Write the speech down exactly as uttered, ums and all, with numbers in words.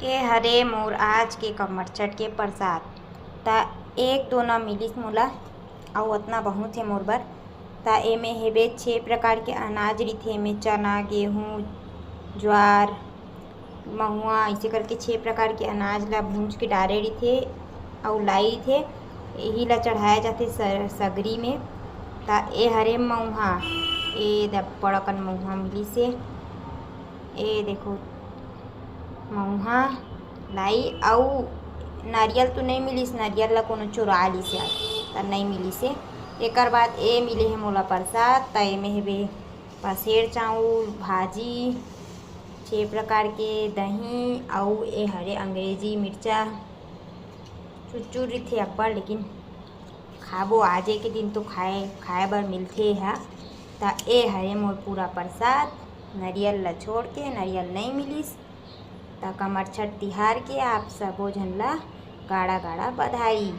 ए हरे मोर आज के कमरछठ के प्रसाद। त एक दोना मिलिस मोला, अउ अतना बहुत हे मोर बर। त एमे हेबे छे प्रकार के अनाज रिथे, एमे चना, गेहूं, ज्वार, महुआ, अइसे करके छे प्रकार के अनाज ला भूंज के डारे रिथे अउ लाई रिथे। एही ला चढ़ाया जाथे स-, सगरी में। त ए हरे मउहा, ए दे अब्बड़ अकन मउहा मिलिस हे। ए देखो, मउहा, लाई अउ नारियल तो नइ मिलिस, नारियल ला कोनो चुरा लिस हे, त नइ मिलिस हे। एकर बाद ए मिले हे मोला प्रसाद, त एमे हेबे पसेर चाउर, भाजी, छे प्रकार के दही अउ ए हरे अंग्रेजी मिर्चा। चुरचुर रिथे अब्बड़, लेकिन खाबो, आजे के दिन तो खाए, खाए बर मिलथे हा। त ए हरे मोर पूरा प्रसाद, नरियल ला छोड़ के, नरियल नइ मिलिस। त कमरछठ तिहार के आप सबो झन ला गाड़ा गाड़ा बधाई।